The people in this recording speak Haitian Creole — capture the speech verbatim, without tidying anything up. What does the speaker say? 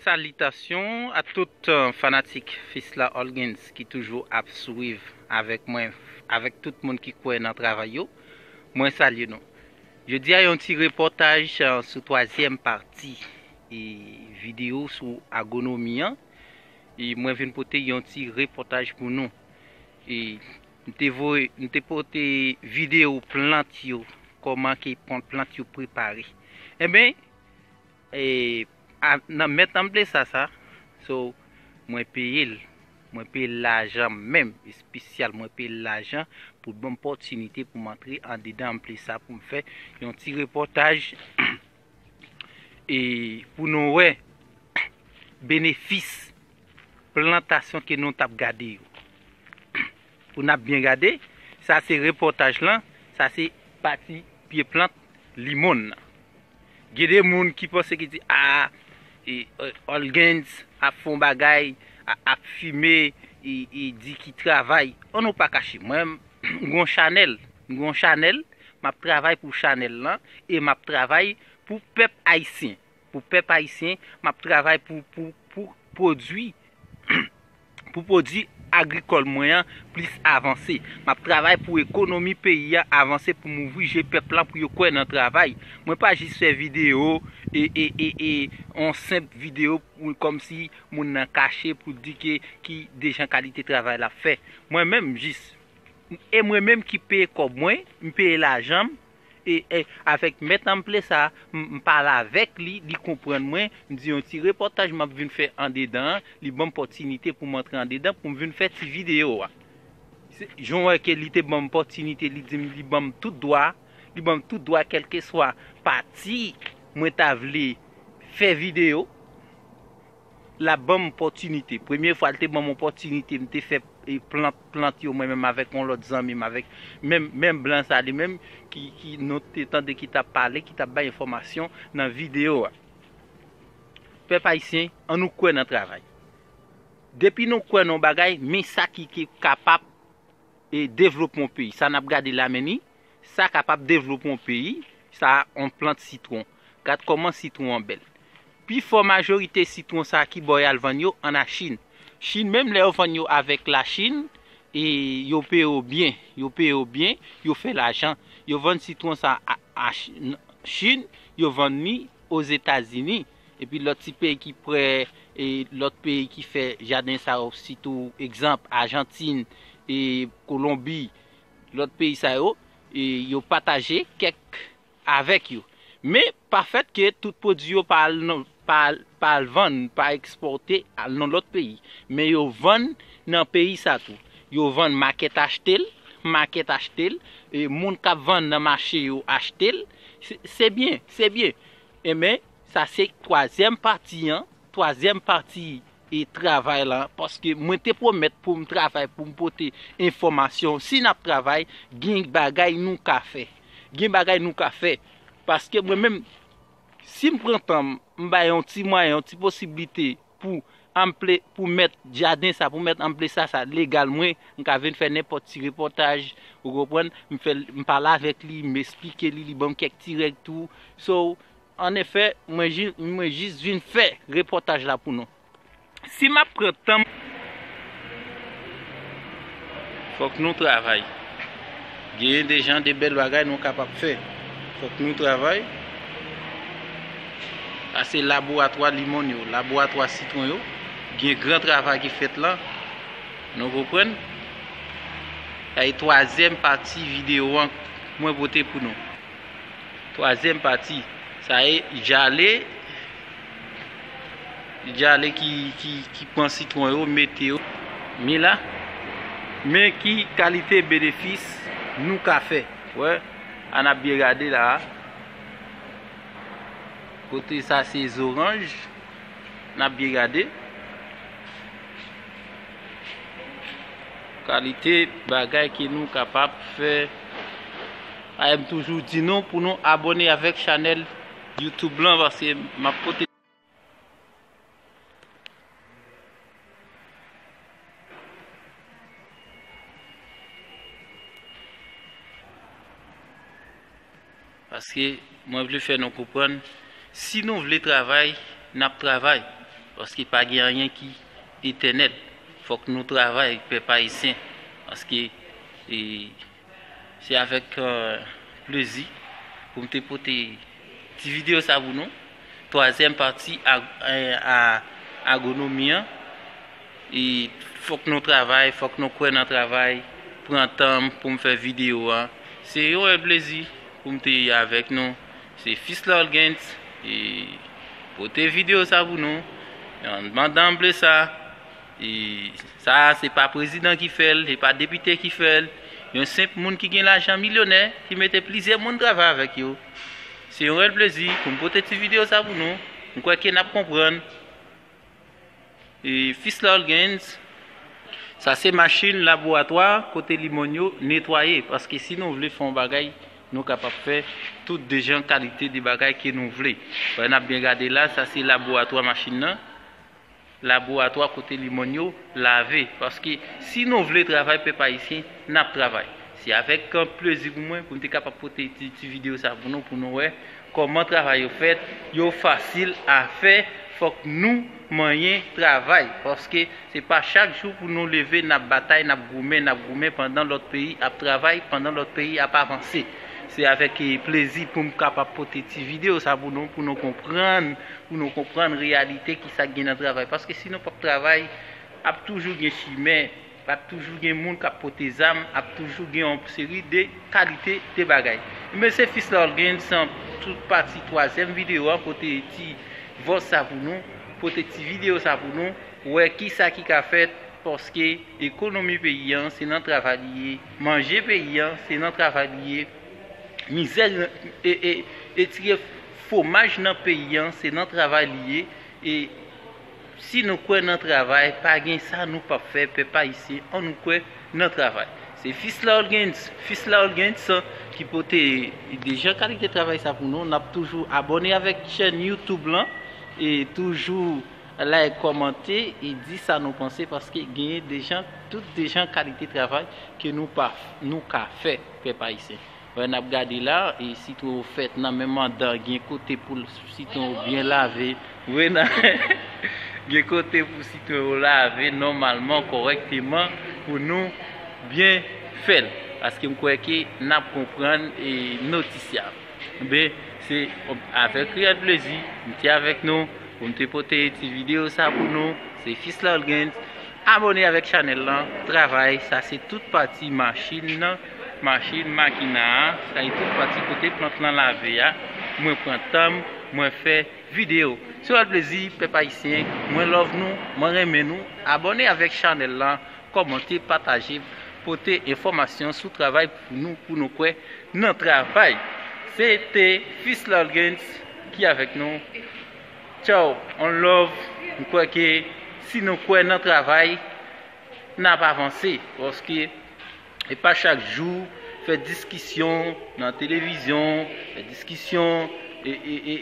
Salitasyon a tout, euh, fanatik Fisla Olgens ki toujou ap swiv avèk mwen, avèk tout moun ki kwè nan travay yo. Mwen salye nou. Jodi a yon ti repòtaj, euh, sou twazyèm pati e videyo sou agonomi an. E mwen vin pote yon ti repòtaj pou nou. E m te voye, m te pote videyo plant yo, kòman ke pon-, plant yo prepare. Enben, e, a, nan mèt anplesa sa, so, mwen peye l. Mwen peye l lajan menm, espesyal, mwen peye l lajan pou l ban m opòtinite pou m antre andedan anplesa pou m fè yon ti repòtaj e pou nou wè benefis plantasyon ke nou t ap gade yo. Pou n ap byen gade, sa se repòtaj lan, sa se pati pye plant limon nan. Gen de moun ki panse ki di, a, e, e, Olgens ap fè yon bagay, a, ap fimen, e, e di ki travay. An nou pa kache, mwen, m gon chanèl, m gon chanèl, m ap travay pou chanèl lan, e m ap travay pou pèp ayisyen. Pou pèp ayisyen, m ap travay pou, pou, pou pwodui, pou pwodui agrikòl mwen an plis avanse. M ap travay pou ekonomi peyi a avanse, pou m ouvri je pèp lan pou yo kwè nan travay. Mwen pa jis fè videyo, e, e, e, e, yon senp videyo pou, kòmsi moun nan kache pou di ke ki de jan kalite travay l ap fè. Mwen menm jis, e mwen menm ki peye kòb mwen, m peye lajan m, e, e avèk mèt anplesa, m, m pale avèk li, li konprann mwen, m di yon ti repòtaj m ap vin fè andedan an, li ban m opòtinite pou m antre andedan, pou m vin fè ti videyo a. Se, jan w wè ke li te ban m opòtinite, li di m, li ban m tout dwa, li ban m tout dwa, kèlkeswa pati mwen ta vle fè videyo, l ap ban m opòtinite. Premye fwa l te ban m opòtinite, m te fè, e, plant, plant yo mwen menm avèk yon lòt zanmi m, avèk menm, menm blan sa li menm ki, ki nou te tande ki t ap pale, ki t ap bay enfòmasyon nan videyo a. Pèp ayisyen, an nou kwè nan travay. Depi nou kwè nan yon bagay, men sa ki, ki kapab e devlope yon peyi. Sa n ap gade la, men ni, sa kapab devlope yon peyi, sa yon plant sitwon. Gad kòman sitwon an bèl. Pifò majorite sitwon sa ki bò y al vann yo, ann a Chin. Chin menm, lè yo vann yo avèk Lachin, e yo peye yo byen, yo peye yo byen, yo fè lajan. Yo vann sitwon sa a, a Ch-, n-, Chin, yo vann ni Ozetazini. Epi lòt ti peyi ki prè, e lòt peyi ki fè jaden sa yo, sitou egzanp, Ajantin, e Kolonbi, lòt peyi sa yo, e yo pataje kèk avèk yo. Men, pa fèt ke tout pwodui yo pa al nan, pa al, pa al vann, pa ekspòte, al nan lòt peyi. Men yo vann nan peyi sa tou. Yo vann, makèt achte l, makèt achte l, e moun k ap vann nan mache yo achte l. Se, se byen, se byen. Enben, sa se twazyèm pati an, twazyèm pati e travay la, paske mwen te pwomèt pou m travay, pou m pote enfòmasyon. Si n ap travay, gen bagay nou ka fè. Gen bagay nou ka fè. Paske mwen menm, si m pran tan m, m bay yon ti mwayen, yon ti posiblite pou anple-, pou mèt jaden sa, pou mèt anplesa sa legal mwen, m ka vin fè nenpòt ti repòtaj, ou konprann, m fè, m pale avèk li, m esplike li, li ban m kèk ti règ tou. So, annefè, mwen ji-, mwen jis vin fè repòtaj la pou nou. Si m ap pran tan m, fòk nou travay. Genyen de jan de bèl bagay nou kapab fè. Fòk nou travay. Sa se laboratwa limon yo, laboratwa sitwon yo. Gen gran travay ki fèt la. Nou konprann? Sa e twazyèm pati videyo an mwen pote pou nou. Twazyèm pati, sa e jale, jale ki, ki, ki pran sitwon yo, mete yo. Mi la, men ki kalite benefis nou ka fè. Wè, ann ap byen gade la a. Kote sa se zoranj, n ap byen gade. Kalite bagay ke nou kapab fè. A, m toujou di nou pou nou abòne avèk chanèl YouTube lan, paske m ap pote Paske mwen vle fè nou konprann, si nou vle travay, n ap travay. Paske pa gen anyen ki etènèl. Fòk nou travay, pèp ayisyen. Paske e, se avèk e, plezi pou m te pote ti videyo sa pou nou. Twazyèm pati a, a, a, agonomi an. E fòk nou travay, fòk nou kwè nan travay. Pran tan m pou m fè videyo a. Se yon rèl plezi pou m te avèk nou. Se Fils Lorgens e pote videyo sa pou nou. Yon bann danble sa. E sa, se pa prezidan ki fè l, se pa depite ki fè l. Yon senp moun ki gen lajan, milyonè, ki mete plizyè moun travay avèk yo. Se yon rèl plezi pou m pote ti videyo sa pou nou. M kwè ke n ap konprann. E Fils Lorgens, sa se machin laboratwa kote limòn yo netwaye. Paske si nou vle fè yon bagay, nou kapab fè tout de jan kalite de bagay ke nou vle. Wè, n ap byen gade la, sa se laboratwa machin nan. Laboratwa kote limòn yo lave. Paske si nou vle travay, pèp ayisyen, n ap travay. Se avèk gran plezi pou mwen pou m te kapab pote ti, ti videyo sa pou nou, pou nou wè kòman travay yo fèt. Yo fasil a fè, fòk nou manyen travay. Paske se pa chak jou pou nou leve, n ap batay, n ap goumen, n ap goumen pandan lòt peyi ap travay, pandan lòt peyi ap avanse. Se avèk e, plezi pou m kapab pote ti videyo sa pou nou, pou nou konprann, pou nou konprann reyalite ki sa k gen nan travay. Paske si nou p ap travay, ap toujou gen chimè, ap toujou gen moun k ap pote zam, ap toujou gen yon seri de kalite de bagay. Ebyen, se Fils Lorgens, tout pati twazyèm videyo an, pote ti vòs sa pou nou, pote ti videyo sa pou nou, wè ki sa ki ka fèt, paske ekonomi peyi an, se nan travay li ye, manje peyi an, se nan travay li ye, mizè, e, e, etire fomaj nan peyi an, se nan travay li ye, e si nou kwè nan travay, pa gen sa nou p ap fè, pèp ayisyen, ann nou kwè nan travay. Se Fils Lorgens, Fils Lorgens, ki pote de jan kalite travay sa pou nou. N ap toujou abòne avèk chèn YouTube lan, e toujou like, kòmante, e di sa nou panse, paske genyen de jan, tout de jan kalite travay ke nou pa, nou ka fè, pèp ayisyen. Wè, n ap gade la, e sitwon yo fèt nan menm andan, gen kote pou l, sitwon yo byen lave. Wè, nan, gen kote pou sitwon yo lave nòmalman, kòrèkteman, pou nou byen fè l. Paske m kwè ke n ap konprann e notis ya. Ebyen, se avèk reyèl plezi, m te avèk nou, pou m te pote ti videyo sa pou nou. Se Fils Lorgens. Abòne avèk chanèl lan, travay, sa se tout pati machin nan, machin makina a, sa se tout pati kote plant lan lave a. Mwen pran tan m, mwen fè videyo. Se yon plezi, pèp ayisyen, mwen love nou, mwen renmen nou. Abòne avèk chanèl lan, kòmante, pataje, pote enfòmasyon sou travay pou nou, pou nou kwè nan travay. Se te Fils Lorgens ki avèk nou. Tchaw, on love. M kwè ke si nou kwè nan travay, n ap avanse. Paske e pa chak jou fè diskisyon nan televizyon, fè diskisyon e, e, e,